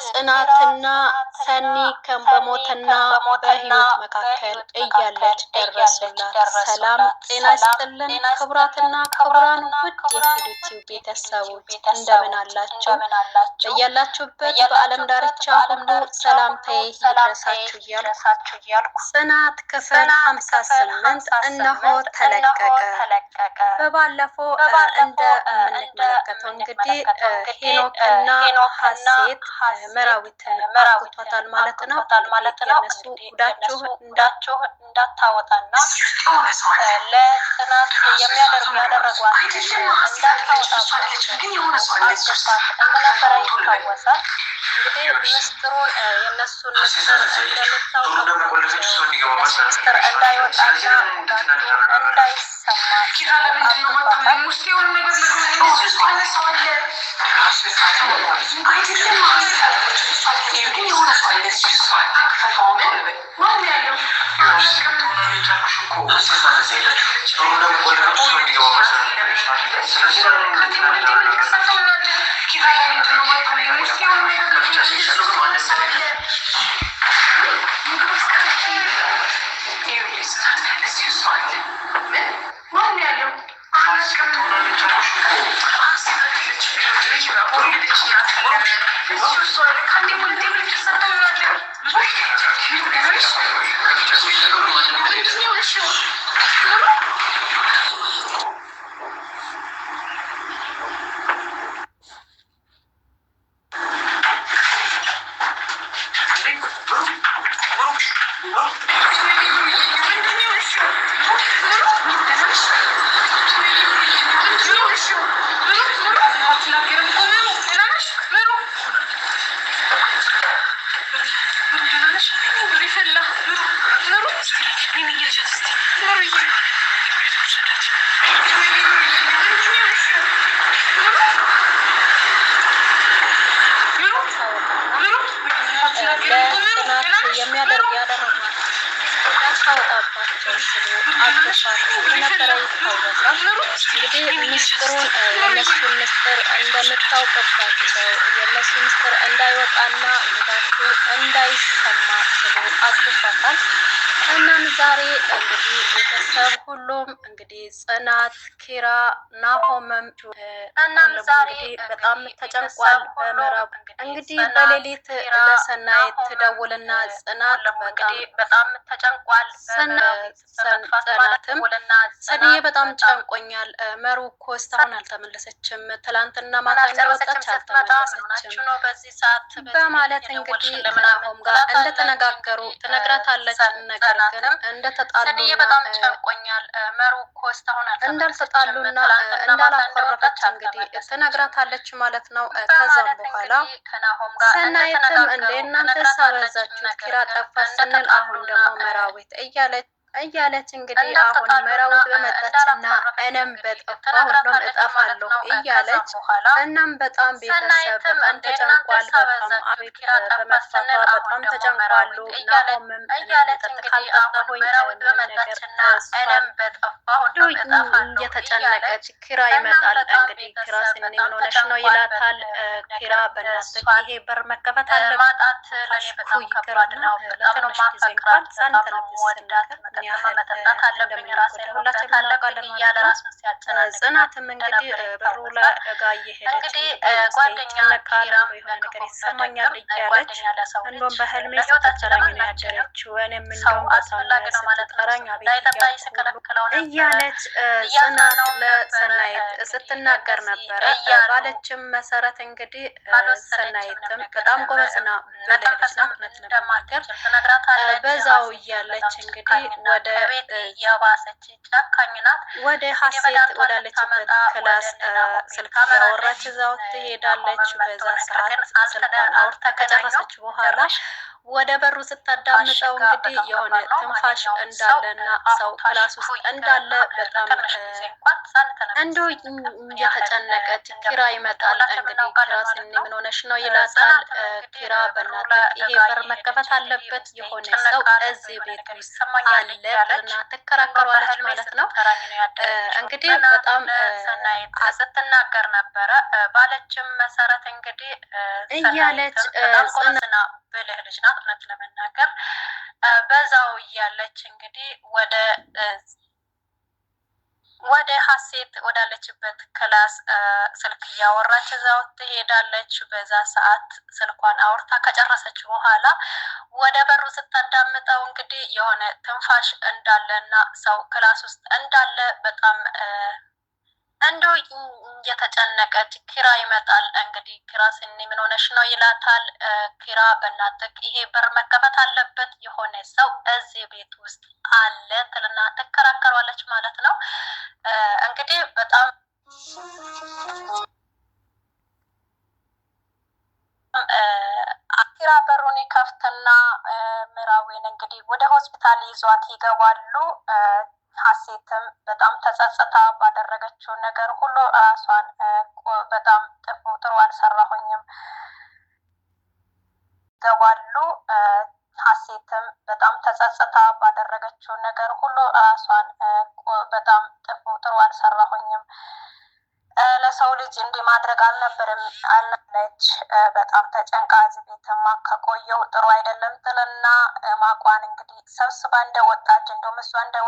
ጽናትና ሰኒ በሞትና በህይወት መካከል እያለች ደረሱላት። ሰላም ጤና ይስጥልን ክቡራትና ክቡራን ውድ የኪዱቲው ቤተሰቦች እንደምን አላችሁ? በያላችሁበት በዓለም ዳርቻ ሁሉ ሰላምታዬ ይድረሳችሁ እያልኩ ጽናት ክፍል 58 እነሆ ተለቀቀ። በባለፈው እንደምንመለከተው እንግዲህ ሄኖክና ሀሴት መራዊትን አግቷታል ማለት ነው። የነሱ ጉዳችሁ እንዳታወጣና ለጽናት የሚያደርጉ ያደረጓት እንዳታወጣ እንደነበረ ይታወሳል። እንግዲህ ምስጢሩን የእነሱን ምስጢር እንደምታውቀው ምስጢር እንዳይወጣና እንዳይሰማ ለጽናት የሚያደርጉ ያደረጓት እንዳታወጣባቸው ስሉ አግቷት እንደነበረ ይታወሳል። እንግዲህ ምስጢሩን የእነሱን ምስጢር እንደምታውቅባቸው የእነሱ ምስጢር እንዳይወጣና ጉዳቱ እንዳይሰማ ስሉ አግቷታል። እናም ዛሬ እንግዲህ ቤተሰብ ሁሉም እንግዲህ ጽናት፣ ኪራ፣ ናሆምም እናም ዛሬ እንግዲህ በጣም ተጨንቋል። በምዕራብ እንግዲህ በሌሊት ለሰናይት ትደውልና ጽናት በጣም ተጨንቋል። ጽናትም ጽንዬ በጣም ጨንቆኛል፣ መሩ እኮ እስካሁን አልተመለሰችም፣ ትላንትና ማታ እንደወጣች አልተመለሰችም በማለት እንግዲህ ከናሆም ጋር እንደተነጋገሩ ትነግራታለች። ነገር ግን እንደተጣሉና እንዳላኮረፈች እንግዲህ ትነግራታለች ማለት ነው። ከዛም በኋላ ሰናይትም እንደ እናንተ ሳበዛችሁት ኪራ ጠፋ ስንል አሁን ደግሞ መራዊት እያለች እንግዲህ አሁን መራዊት በመጣችና እኔም በጠፋ ሁሉም እጠፋለሁ እያለች እናም በጣም ቤተሰብ በጣም ተጨንቋል። በጣም አቤት በመጥፋቷ በጣም ተጨንቋሉ። ናሆምም መጠጥ ካልጠጣሁኝ ምንም ነገር እየተጨነቀች ኪራ ይመጣል። እንግዲህ ኪራ ስኒ ምን ሆነሽ ነው ይላታል። ኪራ በእናትህ ይሄ በር መከፈት አለበት ይቅርና ለትንሽ ጊዜ እንኳን ሳንተነፍስ ስንቀር ምን ያህል እንደምንጎዳ ሁላችንም እናውቃለን ማለት ነው። ጽናትም እንግዲህ በሩ ጋ እየሄደች ይጨነቃል፣ እንደው የሆነ ነገር ይሰማኛል እያለች እንደውም በህልሜ ስትጠራኝ ነው ያደረችው፣ እኔም እንደውም በጣም ስትጠራኝ አቤት እያለች ጽናት ለሰናይት ስትናገር ነበረ። ባለችም መሰረት እንግዲህ ሰናይትም በጣም ጎበዝና ብልህ ልጅ ናት፣ እውነት ለመናገር በዛው እያለች እንግዲህ ወደ ሀሴት ወዳለችበት class ስልክ እያወራች እዛው ትሄዳለች። በዛ ሰዓት ስልኳን አውርታ ከጨረሰች በኋላ ወደ በሩ ስታዳምጠው እንግዲህ የሆነ ትንፋሽ እንዳለና ሰው class ውስጥ እንዳለ በጣም እንዲሁ እየተጨነቀች ኪራ ይመጣል። እንግዲህ ኪራ ስኒ ምን ሆነሽ ነው ይላታል። ኪራ በእናትህ ይሄ በር መከፈት አለበት፣ የሆነ ሰው እዚህ ቤት ውስጥ አለ ትልና ትከራከሯለች ማለት ነው። እንግዲህ በጣም ስትናገር ነበረ። ባለችም መሰረት እንግዲህ እያለች ጽና ብልህ ልጅ ናት እውነት ለመናገር በዛው እያለች እንግዲህ ወደ ሀሴት ወዳለችበት class ስልክ እያወራች እዛው ትሄዳለች። በዛ ሰዓት ስልኳን አውርታ ከጨረሰች በኋላ ወደ በሩ ስታዳምጠው እንግዲህ የሆነ ትንፋሽ እንዳለና ሰው class ውስጥ እንዳለ በጣም እንዲሁ እየተጨነቀች ኪራ ይመጣል። እንግዲህ ኪራ ስኒ ምን ሆነሽ ነው ይላታል። ኪራ በእናትህ ይሄ በር መከፈት አለበት፣ የሆነ ሰው እዚህ ቤት ውስጥ አለ ትልና ትከራከሯለች ማለት ነው። እንግዲህ በጣም ኪራ በሩን ይከፍትና ምራዊን እንግዲህ ወደ ሆስፒታል ይዟት ይገባሉ። ሀሴትም በጣም ተጸጽታ ባደረገችው ነገር ሁሉ ራሷን በጣም ጥሩ አልሰራሁኝም ገባሉ። ሀሴትም በጣም ተጸጽታ ባደረገችው ነገር ሁሉ ራሷን በጣም ጥሩ አልሰራሁኝም፣ ለሰው ልጅ እንዲህ ማድረግ አልነበረም አለች። በጣም ተጨንቃ እዚህ ቤትማ ከቆየው ጥሩ አይደለም ትልና ማቋን እንግዲህ ሰብስባ እንደወጣች እንደውም እሷ እንደወጣች